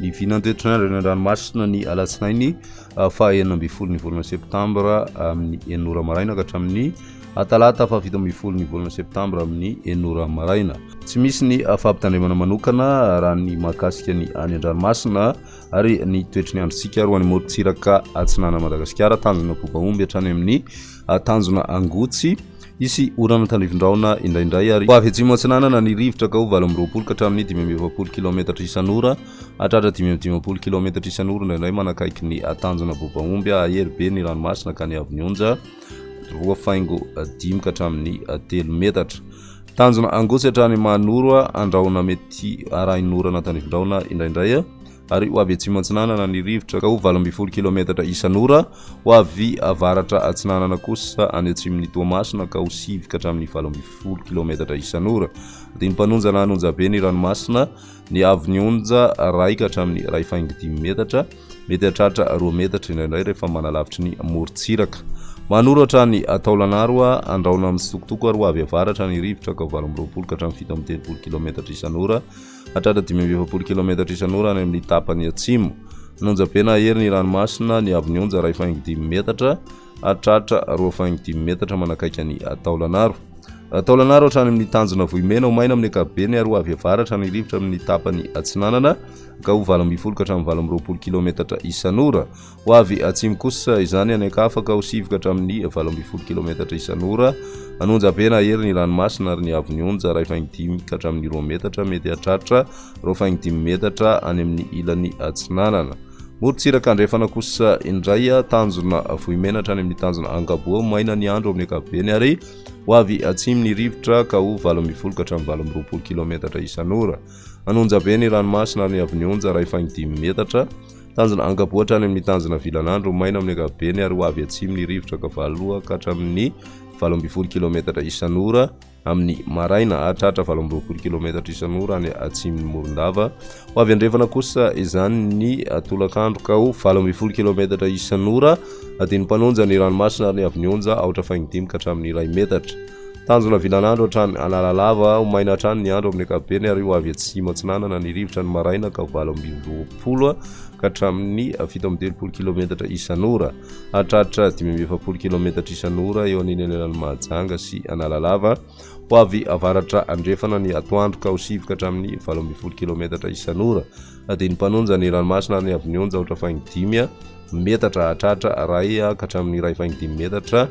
Ny vinantoetr'andro eny an-dranomasina ny alatsinainy faha 16 ny volana septambra amin'ny 6 ora maraina ka hatramin'ny talata faha 17 ny volana septambra amin'ny 6 ora maraina. Tsy misy ny fampitandremana manokana raha ny mahakasika ny any an-dranomasina ary ny toetry ny androntsika ary ho any morontsiraka atsinanan'i Madagasikara, tanjona Bobaomby hatrany amin'ny tanjona Angotsy. Hisy orana tandrifindrahona indraindray ary ho avy atsimo atsinanana ny rivotra ka ho 28 ka hatramin'ny 45 kilaometatra isan'ora hatratra 55 kilaometatra isan'ora indraindray manakaiky ny tanjona Bobaomby. Hahery be ny ranomasina ka ny haavon'ny onja 2.5 ka hatramin'ny 3 metatra. Tanjona Angotsy hatrany Mahanoro, andrahona mety arahin'orana tandrifindrahona indraindray. ary ho avy atsimo atsinanana ny rivotra ka ho 18 kilaometatra isan'ora, ho avy avaratra atsinanana kosa any atsimon'i Toamasina ka ho 9 ka hatramin'ny 18 kilaometatra isan'ora. Dinim-panonja na an'onjabe ny ranomasina, ny haavon'ny onja iray ka hatramin'ny 1.5 metatra, mety hahatratra 2 metatra indraindray rehefa manalavitry ny morontsiraka. Manoro hatrany Taolagnaro, Andrahona mitsitokotoko ary ho avy avaratra ny rivotra ka ho 28 ka hatramin'ny 37 kilaometatra isan'ora. Hatratra 45 kilaometatra isan'ora any amin'ny tapany atsimo. An'Onjabe na hery ny ranomasina, ny haavon'ny onja 1.5 metatra, hatratra 2.5 metatra manakaiky an'i Taolagnaro. Taolagnaro hatrany amin'ny tanjona Vohimena ho maina amin'ny ankapobeny ary ho avy avaratra ny rivotra amin'ny tapany atsinanana ka ho 18 ka hatramin'ny 28 kilaometatra isan'ora. Ho avy atsimo kosa izany any an-kafa ka ho 9 ka hatramin'ny 18 kilaometatra isan'ora. An'onja be na hery ny ranomasina ary ny haavon'ny onja 1.5 ka hatramin'ny 2 metatra mety hahatratra 2.5 metatra any amin'ny ilany atsinanana. Morontsiraka andrefana kosa indray tanjona Vohimena hatrany amin'ny tanjona Angaboa maina ny andro amin'ny ankapobeny ary ho avy atsimo ny rivotra ka ho 18 ka hatramin'ny 28 kilaometatra isan'ora. An'onja be ny ranomasina ary ny haavon'ny onja 1.5 metatra. Tanjona Ankapoa hatrany amin'ny tanjona Vilanandro, maina amin'ny ankapobeny ary ho avy atsimo ny rivotra ka 8 ka hatramin'ny 18 kilaometatra isan'ora amin'ny maraina, hahatratra 28 kilaometatra isan'ora any atsimon'i Morondava. Ho avy andrefana kosa izany ny tolakandro ka ho 18 kilaometatra isan'ora. Adin'ny mpanonja ny ranomasina ary ny avy ny onja aotra faingo dimy ka hatramin'ny iray metatra. Tanjona Vilanandro hatrany Analalava, ho maina hatrany ny andro amin'ny ankapobeny ary ho avy atsimo atsinanana ny rivotra ny maraina ka 28 ka hatramin'ny 37 kilometatra isan'ora. Hahatratra 45 kilometatra isan'ora eo anelanelan'i Mahajanga sy Analalava. Ho avy avaratra andrefana ny atoandro ka ho 9 ka hatramin'ny 18 kilometatra isan'ora. Adin'ny mpanonja ny ranomasina ary ny avy ny onja aotra faingo dimy metatra hahatratra iray ka hatramin'ny 1.5 metatra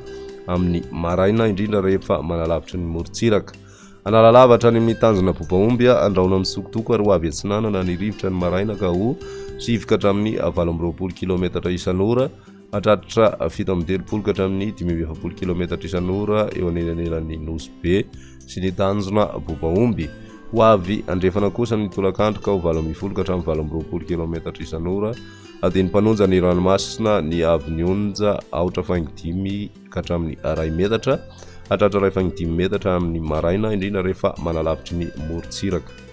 amin'ny maraina, indrindra rehefa manalavitry ny morontsiraka. Analalava hatrany amin'ny tanjona Bobaomby, Andrahona misokotoko ary ho avy atsinanana ny rivotra ny maraina ka ho 9 ka hatramin'ny 28 kilaometatra isan'ora, hahatratra 37 ka hatramin'ny 45 kilaometatra isan'ora eo anelanelan'ny Nosy Be sy ny tanjona Bobaomby. Ho avy andrefana kosa ny tolakandro ka ho 18 ka hatramin'ny 28 kilaometatra isan'ora. Adin'ny mpanonja ny ranomasina ny haavon'ny onja aotra faingo dimy ka hatramin'ny iray metatra, hatratra iray faingo dimy metatra amin'ny maraina, indrindra rehefa manalavitry ny morontsiraka.